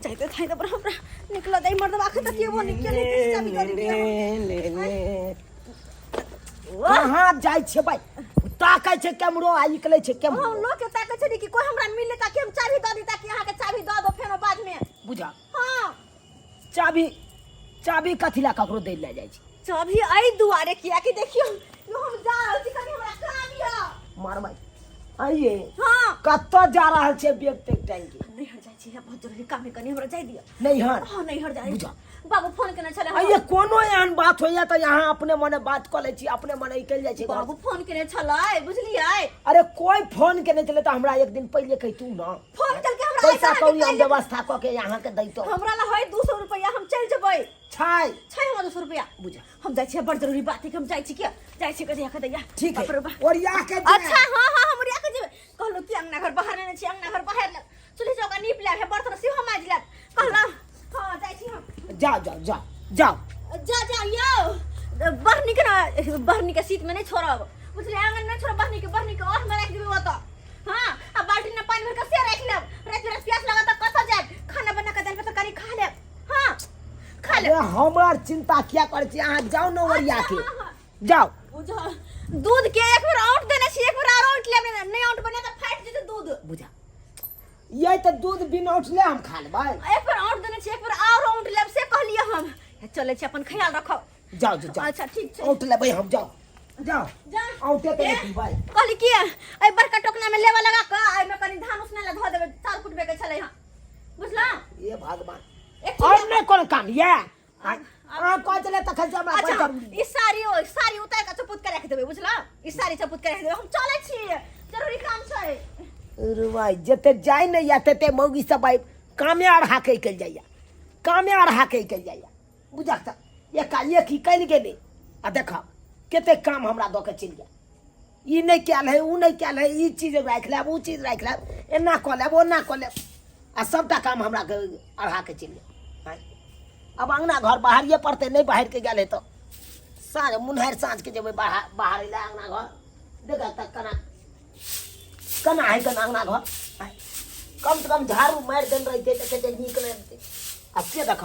जाइते थाइ पर हमरा निकल दे मर्दवा के त केबो निकल चाबी दऽ दियौ। ले ले कहाँ जाइ छै भाई? ताकै छै केमरो आ निकलै छै केमरो। हम लोग के ताकै छै कि कोई हमरा मिले ताकि हम चाबी दऽ दी, ताकि अहाँ के चाबी दऽ दो फेनो बाद में। बुझा। हाँ। चाबी, चाबी कथी ला ककरो दै लए जाइ छै? चाबी एहि दुआरे किया कि देखियौ यो हम जा रहल छी, कनी हमरा काम यऽ। मारबै आइए। हाँ। कतऽ जा रहल छै बैग तैग टांगि के? नैहर जाइ छी, बहुत जरूरी काम है, कनी हमरा जाय दिअ। नैहर? हाँ, नैहर जाइ। बुझा। बाबू फोन केने छलै। आइए कोनो एहन बात होइया तऽ यहाँ अपने मने बात कऽ लै छी, अपने मने निकलि जाइ छी। बाबू फोन केने छलै, बुझलियै? अरे कोई फोन केने छलै तऽ हमरा एक दिन पहिले कहितू न। फोन करके हमरा पैसा अहाँके कौड़ी हम काल्हि- व्यवस्था कऽ के अहाँके दैतहुँ। हमरा ला है 200 रुपया, हम चलि जेबै। छै। छै हमरा 200 रुपया। बुझा। हम जाइ छियै, बड़ जरूरी बात है, हम जाइ छी, किया जाइ छी, कदैया कदैया। ठीक है। बाप रे बाप। ओरिया के जायब। अच्छा, हाँ हाँ, हम ओरिया के जेबै। कहलहुँ कि अंगना घर बाहर लेने छी, अंगना घर बाहर लेब, चूल्ही चौका नीप लेब, हे बर्तन सेहो माजि लेब। कहलहुँ हाँ, जाइ छी हम। जाओ जाओ जाओ जाओ। जा जा यौ, बहनी के ना, बहनी के सीट में नहीं छोड़ब, बुझलियै? आंगन में नहीं छोड़ब बहनी के, बहनी के ओह में राखि देबै ओतऽ। हाँ, आ बाल्टी में पानि भरि के से राखि लेब। राति राति प्यास लागत तऽ कतऽ जायब? खाना बना के दालि भात तरकारी खा लेब। हाँ, खा लेब। अरे हमर चिंता किया करै छी अहाँ? जाउ ने ओरिया के। अच्छा, हाँ, हाँ। जाउ। बुझल, दूध के एक बेर औंट देने छी, एक बेर आर औंट लेब, नहि औंट बने तऽ फाटि जेतै दूध। बुझा, ये तऽ दूध बिना औंटले हम खा लेबै। एक बेर औंट देने छी, एक बेर आर औंट लेब से कहलियै हम। चलै छी, अपन ख्याल रखब। जाउ जाउ जाउ। अच्छा, ठीक छै। औंट लेबै हम, जाउ जाउ। जा। औंटे तऽ ए, नहि पीबै। कहली कि एहि बड़का टोकना में लेबा लगा कऽ एहिमे कनि धान उसने ला धऽ देबै, चाउर कुटबे के छलै हँ, बुझलहुँ? हे भगवान। एक और नहि कोनो काम ये? अहाँ कहै छलै तखन से हमरा अच्छा, बड़ जरूरी। ई साड़ी, ओ साड़ी उतार कऽ चपुत के राखि देबै, बुझलहुँ? ई साड़ी चपुत के राखि देबै, हम चलै छी, जरूरी काम छै। अरे भाई, जते जाय नहि या तते मौगी सब आइ कामे अढ़ा के कल जाइया, कामे अढ़ा के कल जाइया। बुझक तऽ एकाएक ही कल गेलै आ देख कते काम हमरा दऽ के चलि गेल। ई नहि कयल है, ओ नहि कयल है, ई चीज राखि लेब, ओ चीज राखि लेब, एना कऽ लेब, ओना कऽ लेब, आ सबटा काम हमरा अढ़ा के चलि गेल। आँय, आब अङ्गना घर बाहरिए पड़तै, नहि बाहर के गेल है तऽ साँझ मुन्हारि साँझके जेबै बाहर, बाहर अयलै अङ्गना घर देख तऽ केना केना है, केना अङ्गना घर। आँय, कम से कम झाड़ू मारि देने रहितै तऽ कते नीक रहितै। आ से देख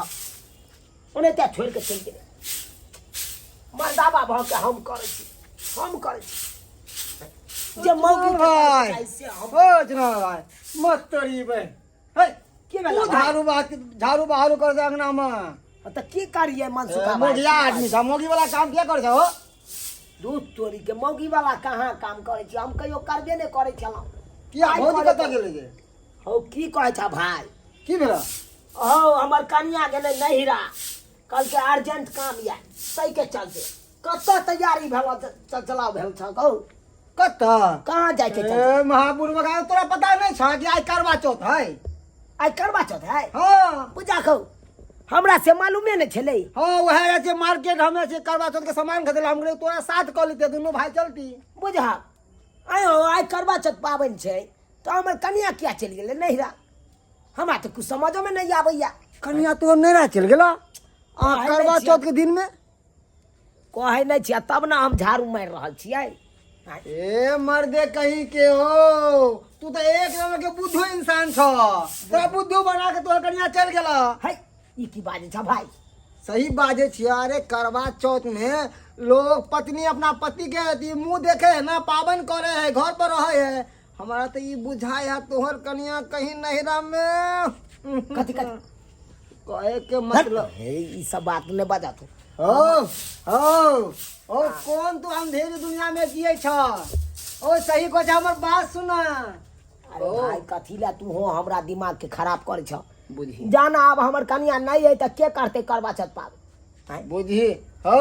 ओनाहिते छोड़ि कऽ चलि गेलै। मर्दाबा भऽ के हम करै छी, हम करै छी जे मौगी के भाई। चाही से हम। ओ जनाब भाई, मत तोरी बे हे। की भेलै तू भाई? झाड़ू बात झाड़ू बहारू कर दे अंगना में। तऽ की करियै मनसुखा भाई? मोगिया आदमी छ, मोगी वाला काम किया कर छ हो? दूध तोरी के मौगी वाला कहाँ काम करै छी हम? कहियो करबे नहि करै छलहुँ। किया? आइ भौजी करै कतऽ गेलै गे? हौ, की कहै छ भाई? की भेल? हौ, हमर कनिया गेलै नैहरा, कहलकै अर्जेंट काम यऽ, ताहिके चलते कतऽ तैयारी भेल चलाव भेल छ कहू? कतऽ कहाँ जाइके चलते? ए महापुरुष बगा, तोरा पता नहीं छ कि आइ करवा चौथ है? आइ करवा चौथ है? हाँ। पूजा कहू, हमरा से मालूमे नहि छलै। हाँ, वएह जाइ छै मार्केट, हमे छै करवा चौथ के सामान खरीदे ला। हम कहलियै तोरा साथ कऽ लेते, दुनू भाई चलती। बुझा आइ हो, आइ करवा चौथ पाबनि छै तऽ हमर कनिया किया चलि गेलै नैहरा? हमरा तऽ किछु समझोमे नहि आबैया। कनिया तो नैहरा चलि गेला आ कहै नहि करवा छियै। चौथ के दिन में? कहै नहि छियै तब ने हम झाड़ू मारि रहल छियै। ए मर्दे कहीं के हो, तू तो एक नंबर के बुद्धू इंसान छ। तोरा बुद्धू बना के तोहर कनिया चल गेला। है, ई की बाजै छ भाई? सही बाजै छियै। अरे करवा चौथ में लोग पत्नी अपना पति के अथी मुंह देखे है ना, पावन करे है, घर पर रहे है। हमरा तो ई बुझाय है तोहर कनिया कहीं नैहरा में कथी कथी कहे के मतलब। हे, ई सब बात नहि बजा तू। ओ ओ ओ कौन तू अंधेरी दुनिया में जिए छ? ओ सही को हमर बात सुना। अरे भाई, कथी ला तू हो हमरा दिमाग के खराब करै छ? बुझी। जाना, आब हमर कनिया नहि है तऽ के करतै करवा चौथ पाबनि? आँय? बुझी हो,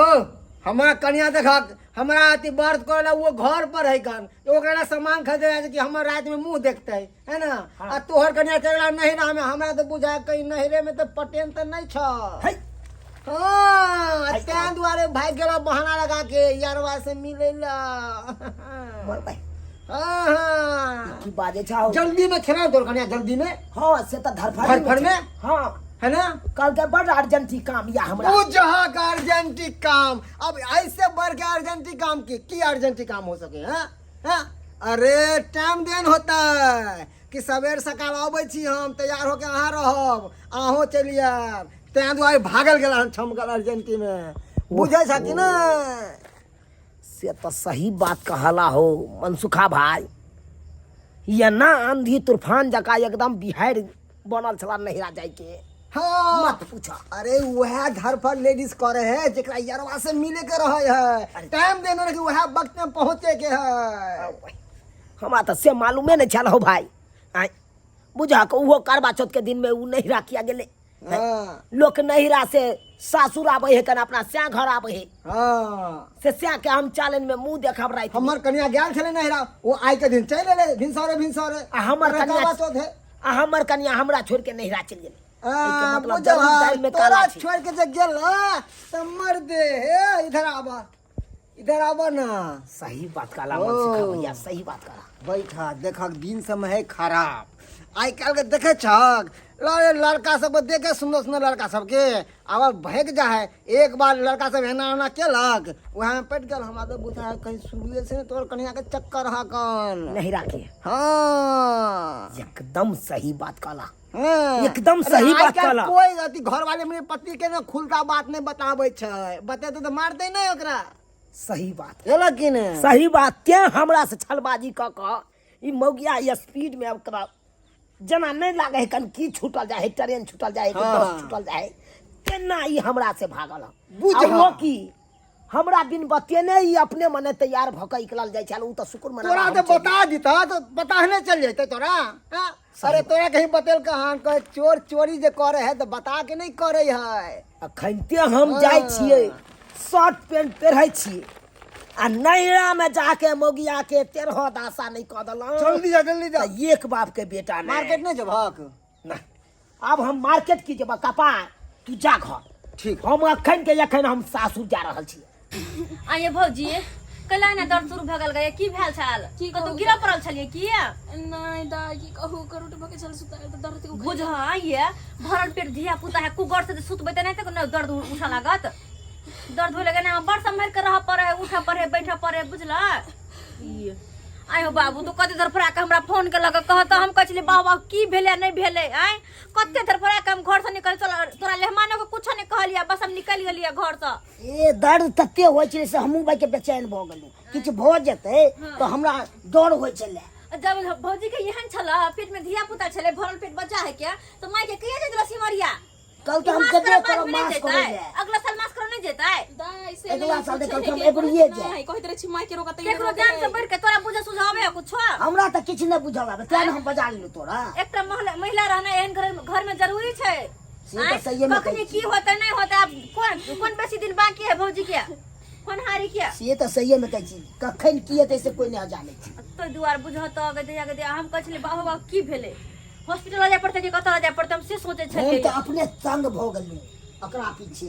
हमरा कनिया देखक हमरा अथी व्रत करे ला वो घर पर है कन, ओकरा ला सामान खरीदे ला कि हमर रात में मुंह देखते है ना। हाँ। आ तोहर कनिया चल नहिरा में, हमरा तो बुझाय कहीं नहिरे में तो पटेन तो नहीं छ। है। हाँ, है। तें दुआरे भाग गेला बहाना लगा के यारवा से मिले ला। मरबै। हाँ हाँ। की बाजै छ? जल्दी में खेला तोहर कनिया जल्दी में? हाँ, से तऽ धरफड़ी धरफड़ में? हाँ। है ना? कहलकै बड़ अर्जेंटी काम या हमरा। उ जहाँ का अर्जेंटी काम, अब ऐसे बढ़ के अर्जेंटी काम की की अर्जेंटी काम हो सके? हाँ हाँ, अरे टाइम देन होता है कि सवेर सकाल अबै छी हम तैयार होके अहाँ रहब अहूँ चलि आयब तें दुआरे भागल गेल हन छमकल अर्जेंटी में बुझै छ कि नहि से तऽ सही बात कहला हो मनसुखा भाई एना आंधी तूफान जकाँ एकदम बिहाड़ि बनल छला नहिरा जाइके हाँ मत पूछ अरे वह घर पर लेडीज करे है जेकरा यरवा से मिले के रहे है टाइम देने रहे कि वह वक्त में पहुंचे के है हमरा तऽ से मालूमे नहि छल हो भाई आँय बुझा के ओहो करवा चौथ के दिन में उ नहिरा किया गेलै हाँ लोक नहिरा से सासुर आबै है कन अपना स्या घर आबै है हाँ से स्या के हम चालन में मुंह देखब राति में। हमर कनिया गेल छलै नहिरा ओ आइ के दिन चलि एलै भिनसरे भिनसरे आ हमर ओकरा कनिया करवा चौथ है आ हमर कनिया हमरा छोड़ के नहिरा चलि गेलै एहिके मतलब बुझल जरूर दालि में तोरा काला छै छोड़ के जे गेल तऽ मर दे हे इधर आबा इधर आबा ना सही बात कहला ओ। मनसुखा भैया सही बात कहला बैठा देखक दिन समय है खराब आइ काल्हि के देखे छक लड़का सबके देखे सुन्दर सुन्दर लड़का सबके आब भागि जा है एक बार लड़का सब एना ओना केलक वएह में पटि गेल हमरा तऽ बुझा है कहीं शुरुए से ने तोहर कनिया के चक्कर हकन नहीं राखे हाँ एकदम सही बात कहला हाँ। एकदम अरे सही आइ बात काल्हि कहला। कोई अथी घर वाले मेरे पति के ना खुलता बात नहीं बताबै छै बतेतै तऽ मारतै नहि ओकरा सही बात एलक कि ने सही बात तें हमरा से छलबाजी कऽ कऽ ई मौगिया ई स्पीड में ओकरा जेना नहि लागै है कन की छूटल जाइ है ट्रेन छूटल जाइ है कि हाँ। बस छूटल जाइ है तेना ई हमरा से भागल हन बुझ आ हँ। ओ की हमरा बिन बतेने ई अपने मने तैयार भऽ कऽ निकलल जाइ छल ओ तऽ शुक्र मना तोरा तऽ बता दिता तऽ पता नहि चल जेतै तोरा हाँ? अरे तोरा कहीं बतेल कहाँ कहे चोर चोरी जे करे है तऽ बता के नहीं करे है अखनते हम जाइ छियै शर्ट पेंट पहिरै छियै आ नैहरामे जाके मौगिया के तेरह दासा नहि कऽ देलहुँ जल्दी जा जल्दी जा तऽ एक बाप के बेटा नहि मार्केट नहीं जबहक नहि आब हम मार्केट की जेबऽ कपार तू जा घर ठीक हम अखन के अखन हम सासुर जा रहल छी आइए भौजी कैला ने दर्द शुरू भऽ गेल गए की भेल छल की कतौ कहू? गिरऽ पड़ल छलियै की नहि दाइ की कहू करोट भऽ के छल सुतायल तऽ दर्द उखड़ि बुझ आइए भरल पेट धिया पुता है कुगर से सुतबै तऽ नहि तऽ ने दर्द उठऽ लागत दर्द होए लगे ना बड़ सम्हारि के रहऽ पड़े है उठऽ पड़े है बैठऽ पड़े है बुझल ई आइ हो बाबू तू कते धरफड़ा के हमरा फोन केलक कह तऽ हम कहै छलियै बाबू बाबू की भेलै नहि भेलै आँय कते धरफड़ा के हम घर से निकल चल तोरा लेहमानो के कुछो नहि कहलियै बस हम निकलि गेलियै घर से ए दर्द तते होइ छलै से हमहूँ भाइके बेचैन भऽ गेलहुँ किछु भऽ जेतै तऽ हमरा डर होइ छलै जब भौजी के एहन छल पेट में धिया पुता छलै भरल पेट बच्चा है क्या तो माय के कहिया जेतै सिमरिया कल तऽ हम ई मास केकरो करऽ बाद करब में नहि मास जेतै करै लए अगला साल मास करऽ नहि जेतै दाइ से अगिला नहि साल पूछै देखब है हम केकरो एबरिये जायब। नहि कहैत रहै छी माय के रोकत केकरो जान से बढ़ के तोरा बुझे सुझावे है कुछो हमरा तऽ किछु नहि बुझल आबै तेँ ने हम बजा लेलहुँ तोरा एकटा महिला रहना एहन घर घर में जरूरी छै से तऽ आँय? सहिए मे कखनी कहै की होतै नहि होतै आब कोन कोन बेसी दिन बाकी है भौजी के होनहारी के से तऽ सहिए मे कहै छी कखन की हेतै से कोइ नहि जानै छै तो दुआर बुझत गे दैया गे दैया हम कहै छलियै बाबा बाबा की भेलै हॉस्पिटल लऽ जाय पड़तै कि कतऽ लऽ जाय पड़तै हम से सोचै हम छलियै तऽ अपने तंग भऽ गेलहुँ ओकरा पीछे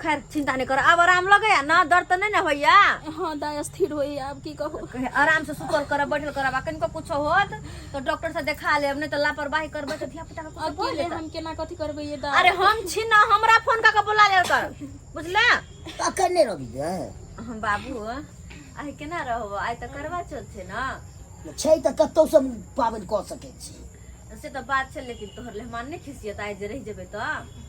खैर चिंता नहि कर आब आराम लगैया ना दर्द तऽ नहि ने होइया हाँ दाइ स्थिर होइए आब की कहू कहे आराम से सुतल करब बैठल करब आ कनिको कुछो होत तऽ डॉक्टर से देखा लेब नहि तऽ लापरवाही करबै तऽ धिया पुता के कुछो भऽ अकेले जेतै हम केना कथी करबै ये दाइ अरे हम छी ना हमरा फोन कऽ के बोला लेल कर बुझले अखन नहि रहबी गे हम बाबू आइ केना रहब आइ तऽ करवा चौथ छै ने छै तऽ कतहुसँ पाबनि कऽ सकै छी से तऽ बात छै लेकिन तोहर मेहमान नहि खिसियत आइ जे रहि जेबै तऽ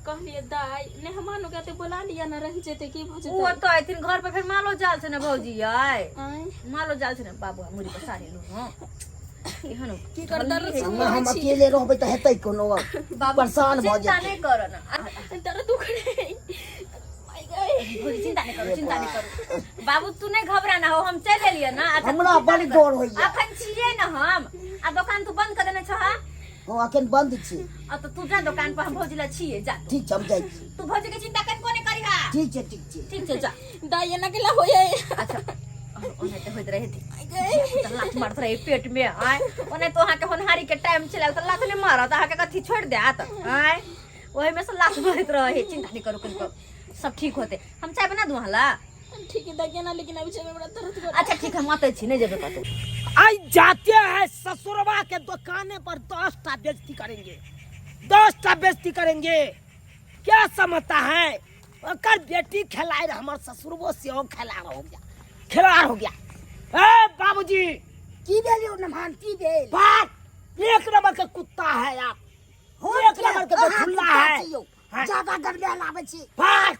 कहलिए दाइ मेहमान के तऽ बोला लिअ ने रहि जेतै की भऽ ओ जेतै तऽ अयथिन घर पर फेर मालो जाल छै ने भौजी आइ आँय मालो जाल छै ने बाबू मुड़ी पर साड़ी लू हँ एहन की कर दर्द से हमरा हम मरै छी अकेले रहबै तऽ हेतै कोनो बाबू परेशान भऽ चिंता जेतै नहि कर ने दर्द उखड़े माय गए भौजी चिंता नहि करू चिंता नहि करू बाबू तू नहि घबराना हो हम चलि एलियै ने अच्छा, तू हमरा चिंता बड़ नहि कर। डर होइया। अखन छियै ने हम आ दोकान तू बंद कऽ देने छह हँ अखन बंद छै आ तऽ तू जा दोकान पर हम भौजी लए छियै जा तू। ठीक छै हम जाइ छी तू भौजी के चिंता कनिको नहि करिहा ठीक छै ठीक छै ठीक छै जा दाइ एना केला होइए अच्छा ओनाहिते होइत रहै तऽ लात मारत रहै पेट में आय ओनाहिते अहाँके होनहारी के टाइम चलि आयल तऽ लात नहि मारत अहाँके कथी छोड़ि देत आय ओहिमे से लात मारैत रहै चिंता नहि करू कनिको सब ठीक होतै हम चाय बना दू अहाँ ला ठीक है दाइ केना लेकिन अभी जेबै हमरा दर्द कर अच्छा ठीक है हम अतै छी नहि जेबै कतौ आई जाते हैं ससुरवा के दुकाने पर 10 टा बेइज्जती करेंगे 10 टा बेइज्जती करेंगे क्या समझता है ओकर बेटी खेलाए रहे हमर ससुरबो सेहो खेलाड़ हो गया खिलाड़ हो गया ए बाबूजी की भेल यौ नमहान की भेल बात एक नंबर के कुत्ता है आप हम एक नंबर के अहाँ बछुल्ला कुत्ता है छी यौ। हाँ। ज्यादा गरमे लाबै छी बात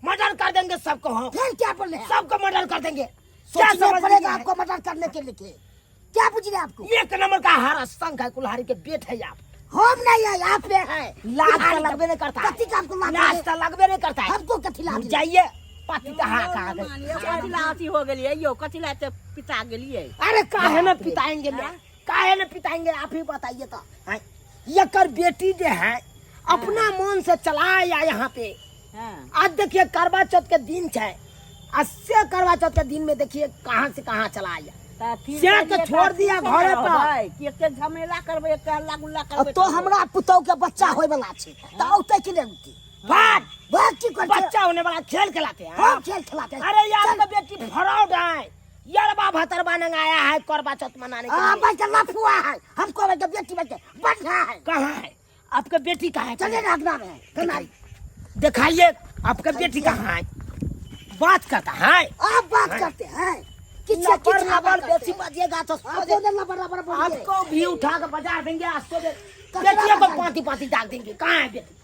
मर्डर कर देंगे सबको हम फिर क्या बोल रहे हैं सबको मर्डर कर देंगे क्या सोचना समझ पड़ेगा लिया है? आपको मर्डर करने के लिए क्या बुझ रहे आपको एक नंबर का हरा संघ है कुल्हाड़ी के बेट है आप हम नहीं है आप में है लाज तो लगबे नहीं करता है कथी का आपको लाज लाज तो लगबे नहीं करता है हमको कथी लाज जाइए पाती तो हाँ कहाँ गए कथी ला अथी हो गेलियै यौ कथी ला एते पिता गेलियै अरे काहे न पिताएंगे मैं काहे न पिताएंगे आप ही बताइए तो हैं? यकर बेटी जो है अपना मन से चला आया यहाँ पे हाँ आज देखिए करवा चौथ के दिन है आज से करवा चौथ के दिन में देखिए कहाँ से कहाँ चला आया तऽ अथी से के करियै छोड़ तऽ दिया अथी घरे से पर। रहबै, कि एते झमेला करबै एते हल्ला गुल्ला करबै तो हमरा पुतहु के बच्चा होय वाला छै तऽ औतै कि नहि औतै बात बात की करते बच्चा होने वाला खेल खिलाते हैं हम खेल खिलाते हैं। अरे यार तो बेटी फ्रॉड है यार बा भतरवा नंगाया है करवा चौथ मनाने के हाँ लिए। भाई के लफुआ है हमको भाई के बेटी भाई के बढ़िया है कहाँ है आपका बेटी कहाँ है चलिए ना अंगना में है कनारी दिखाइए आपका बेटी कहाँ है बात करता है आप बात करते हैं किसी लबर किसी लबर बेसी बजिएगा तो आपको ना लबर लबर बोलिए आपको भी उठा के बाजार देंगे आज तो कचरा बेटियों को बजाएंगे। पाती पाती डाल देंगे कहाँ है बेटी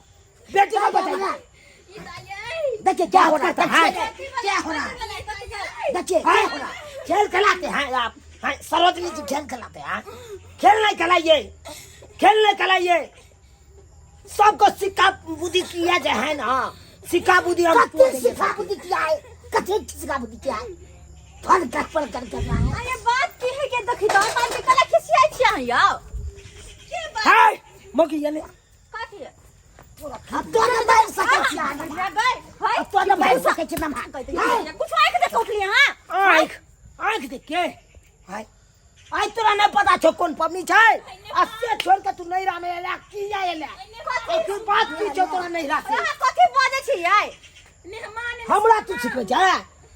बेटी को बताइए देखिए क्या हो रहा है है। देखिए क्या हो रहा है देखिए क्या हैं? हो रहा है खेल खिलाते हैं आप हैं? सरोजनी जी खेल खिलाते हैं खेल नहीं खिलाइए खेल नहीं खिलाइए सबको सिक्का बुद्धि किया जाए है ना सिक्का बुद्धि हम कथी सिखा बुद्धि किया है कथी सिखा बुद्धि किया है फल कर फल कर कर रहा है अरे बात की है के देखी तो हम के कला खिसियाई छी अहाँ यौ के बात है मोकी ये ले कथी अब तो ना बाहर सके छी हमरा गए हाय अब तो ना बाहर सके छी ना कुछ आंख देख उठली हां आँख आँख देख के हाय आइ तोरा नहीं पता छौ कोन पबनी छै आ से छोड़ के तू नहीं रामे एला की जा एला आ तू बात की छौ तोरा नहीं रासे अहाँ कथी बजै छी यै मेहमान हमरा तू सिखबै छै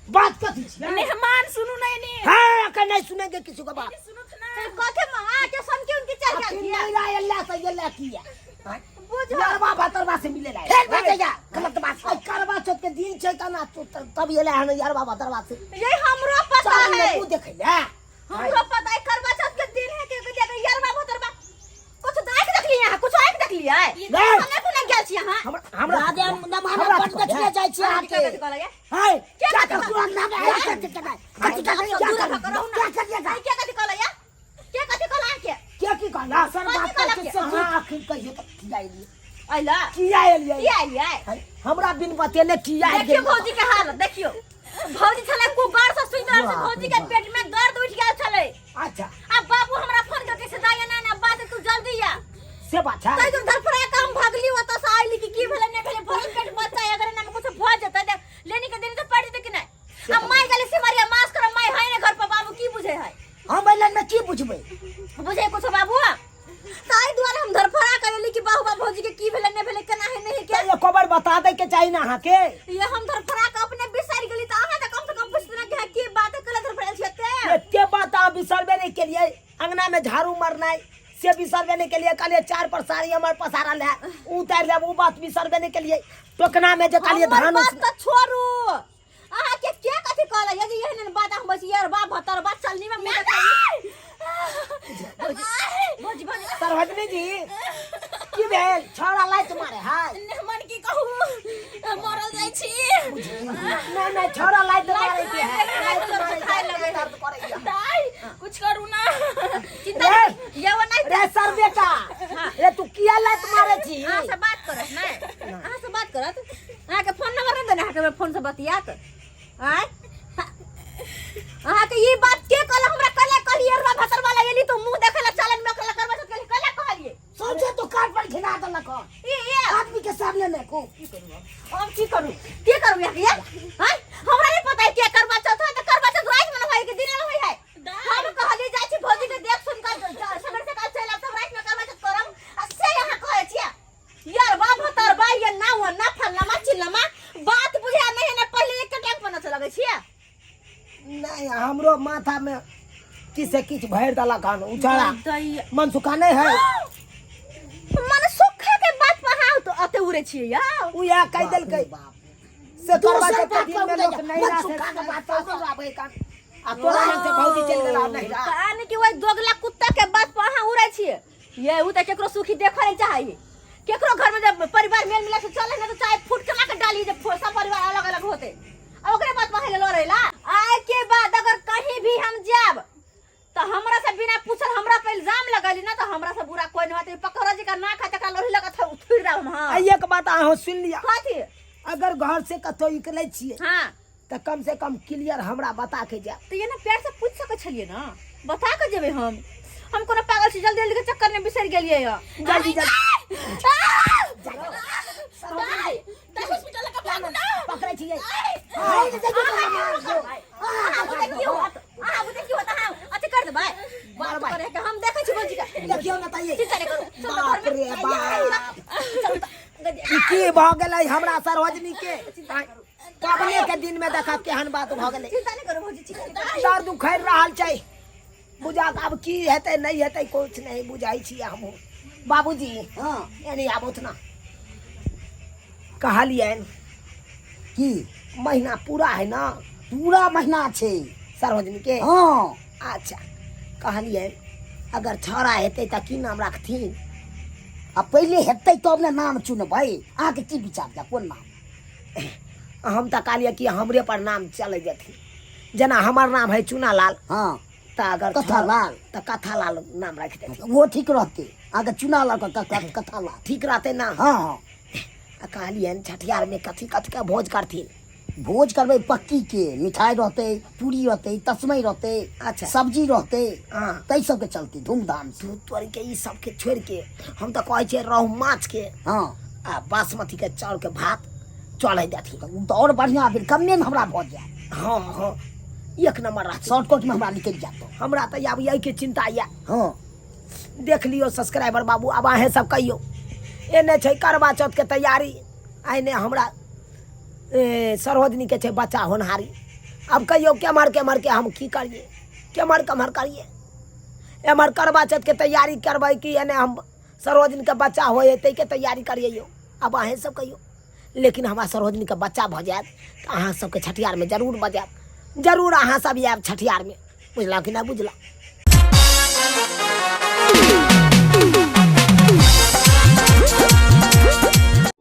बात कथी छै मेहमान सुनू नहीं ने हाँ अकर नहीं सुनेंगे किसी को बात सुनू ना कथी अहाँ के समके उनके चल आ तू गेल नहीं रा एला से एला की है बुझो यारबा भतरबा से मिले ला फेर बजैया गलत बात आ करवा चौथ के दिन छै तना तू तब एला हन यारबा भतरबा से ये हमरो पता चल है तू देखै ले हमरो पता है करवा चौथ के दिन है के के यारबा भतरबा कुछ आंख देख लिया कुछ आंख देख लिया नहीं। हमे कोना गेल छी अहाँ हमरा हमरा राधे नमाना हमरा बड़ देखले जाइ छी अहाँ के कथी कहलकै हाय क्या क्या कथी कर पूरा नाम है कथी कथी कथी दूर क्या रहो ना। क्या करिएगा क्या कथी कहलकै के कथी कहला के क्या की कहला सर कथी बात कहलक करके के? से अहाँ आखिर कहियो तऽ किया एलियै अइला किया एलियै किया एलियै हाय, हमरा बिन बतेले किया देखियो एलियै भौजी के हालत देखियो भौजी छलै कुगर से सुति रहल छै भौजी के पेट में दर्द उठि गेल छलै अच्छा आ बाबू हमरा फोन करके से दाई ना ना बात तू जल्दी आ से बात छै तै दूर धरफड़ा के हम भागली ओतऽ से आइली कि की भेलै नहि भेलै भरल पेट बच्चा है, अगर एना में कुछ भऽ जेतै तऽ लेनी के दिन तऽ पड़ि जेतै कि नहि आ माय गेलै सिमरिया मास कर माय है ने घर पर बाबू की बुझे है हम एलन में की बुझबै बुझे कुछ बाबू ताहि दुआरे हम धरफड़ा करेली कि बाबू बाबू भौजी के की भेलै नहि भेलै केना है नहीं के एको बार बता दे के चाही ना अहाँके ये हम धरफड़ा के अपने बिसरि गेली तऽ अहाँ तऽ कम से कम पुछि देना कि हाँ, की बात है कला धरफड़ायल छियै एते एते बात अहाँ बिसरबे नहीं केलियै अंगना में झाड़ू मारनाइ से बिसरबे नहीं केलियै कहलियै चार पर साड़ी हमर पसारल है उतारि लेब उ बात बिसरबे नहीं केलियै टोकना में जे कहलियै हमर धान बात तऽ छोड़ू अहाँ के के कथी कहलै ये जे एहन बात हम बस यार बाप भतर बात चलनी में मुंह देखाई भौजी भौजी सरवजनी जी की भेल छौड़ा लाइत मारे है मन की कहू मरल जाइ छी नहीं नहीं छौड़ा लाइत मारे के है लाइत मारे खाए लगे दर्द करैया दाई कुछ करू ना चिंता नहीं ये वो नहीं रे सर बेटा रे तू किया लात मारे छी अहाँ से बात करत नहीं अहाँ से बात करत अहाँके फोन नंबर नहीं देने अहाँके फोन से बतियात आँय अहाँके ई बात के कहल हमरा कले कहलिए रुआ भतर वाला एली तो मुंह देखे ला चलन में कला करबा सब कले कहलिए सोचे दुकान पर घिना देलक हन। ई ई आदमी के सामने में को हम की करू की करू यहाँ के आँय हमरा नहीं पता है के करवा चौथ है तो करवा चौथ रात में न होय के दिन में होय है हम कहलिए जाइ छी भौजी के देख सुन कर सवेरे से काल चलि आब तब रात में करवा चौथ करम आ से यहाँ कहै छियै यार बा भतर बा ये ना वो ना फलना चिल्लमा बात बुझा नहीं है ना पहले एक टांग पर नचे लगै छियै नहीं हमरो माथा में किछ से किछ भरि देलक हन उछाड़ा मन सुखा नहीं है मन सुखा के बात पर हाउ तो अते उड़े छियै यार उ या कहि देलकै से करवा दोसर चौथ के बात दिन में पर लोक उड़ैया। नहीं मन राखे सुखा के बात पर आबै कान आ तोरा लग से भौजी चलि गेला नहिरा। कहानी कि वही दोगला कुत्ता के बात पर अहाँ उड़ै छियै। ये उ त केकरो सुखी देखऽ नहीं चाहै है। केकरो घर में जब परिवार मेल मिला से चले ना तो चाहे फूट के लाके डाली जे सब परिवार अलग अलग होते। आ ओकरे बात पर हेले लड़ेला। आय के बाद अगर कहीं भी हम जाब तो हमरा से बिना पूछल हमरा पर इल्जाम लगली ना तो हमरा से बुरा कोई नहीं होते। पकौड़ा जी का नाक है तकरा लोही लगत है उथुर रहा हम। हां आ एक बात अहाँ सुन लिया। कथी? अगर घर से कतौ निकलै छियै हां तऽ कम से कम क्लियर हमरा बता के जायब। तऽ ये ना प्यार से पूछ सकै छलियै ना, बता के जेबै हम। हम कोनो पागल छी, जल्दी जल्दी के चक्कर में बिसरि गेलियै या। जल्दी जल्दी हॉस्पिटल लगा भागू ना। पकड़ै छियै। अहाँ बुते की होत? अहाँ बुते की होत? अहाँ अथी कर देबै। बात करे के हम देखै छी भौजी के। देखियौ ने तऽ ये। चिंता नहि करू। चल तऽ बाप घरमे। रे बाप, चल तऽ। ई की भऽ गेलै हमरा सरोजनी के? पाबने के दिन में देखा केहन बात भऽ गेलै। चिंता नहि करू भौजी, चिंता नहि करू। दर्द उखड़ि रहल छै बुझा। आब की हेतै नहि हेतै कुछ नहि बुझाइ छियै हमहूँ। बाबूजी। हँ। एनी आबथु ना। कहलियनि की? महीना पूरा है ना? पूरा महीना छै सरोजनी के। हँ। अच्छा, कहलियनि अगर छौड़ा हेतै तऽ की नाम राखथिन? आ पहिले हेतै तब ने नाम चुनबै। अहाँके की विचार यऽ, कोन नाम? हम तऽ कहलियै कि हमरे पर नाम चलै जेथिन, जेना हमर नाम है चूनालाल। हँ। तऽ अगर कथालाल। तऽ कथालाल नाम राखि देथिन। ओहो ठीक रहतै अहाँके, चूनालाल कथालाल ठीक रहतै ना? हँ हँ। आ कहलियनि छठियारमे कथी कथी के भोज करथिन? भोज करबै पक्की के, मिठाई रहतै, पूरी रहतै, तस्मै रहतै। अच्छा। सब्जी रहतै। हँ। ताहि सबके चलते धूमधाम से। दूध तोड़ि के ई सबके छोड़ि के हम तऽ कहै छियै रहु माछ के हँ आ बासमती के चाउर के भात चढ़ै देथिन। तऽ ओ तऽ आओर बढ़िआँ भेल, कम्मे मे हमरा भऽ जायत। हँ हँ, एक नंबर रहतै। शॉर्टकट मे हमरा निकलि जायत। हमरा तऽ आब एहिके चिंता यऽ। हँ। देख लियौ सब्सक्राइबर बाबू, आब अहेँ सब कहियौ, एने छै करवा चौथ के तैयारी, आ एने हमरा सरोजनी के छै बच्चा होनहारी। आब कहियौ केम्हर केम्हर के हम की करियै, केम्हर केम्हर करियै? एम्हर करवा चौथ के तैयारी करबै कि एने हम सरोजनी के बच्चा होइ है ताहिके तैयारी करियै यौ? आब अहेँ सब कहियौ। लेकिन हमरा सरोजनी के बच्चा भऽ जायत तऽ अहाँ सबके छठियारमे जरूर बजायब, जरूर अहाँ सब आयब छठियारमे। बुझलहुँ कि नहि बुझलहुँ?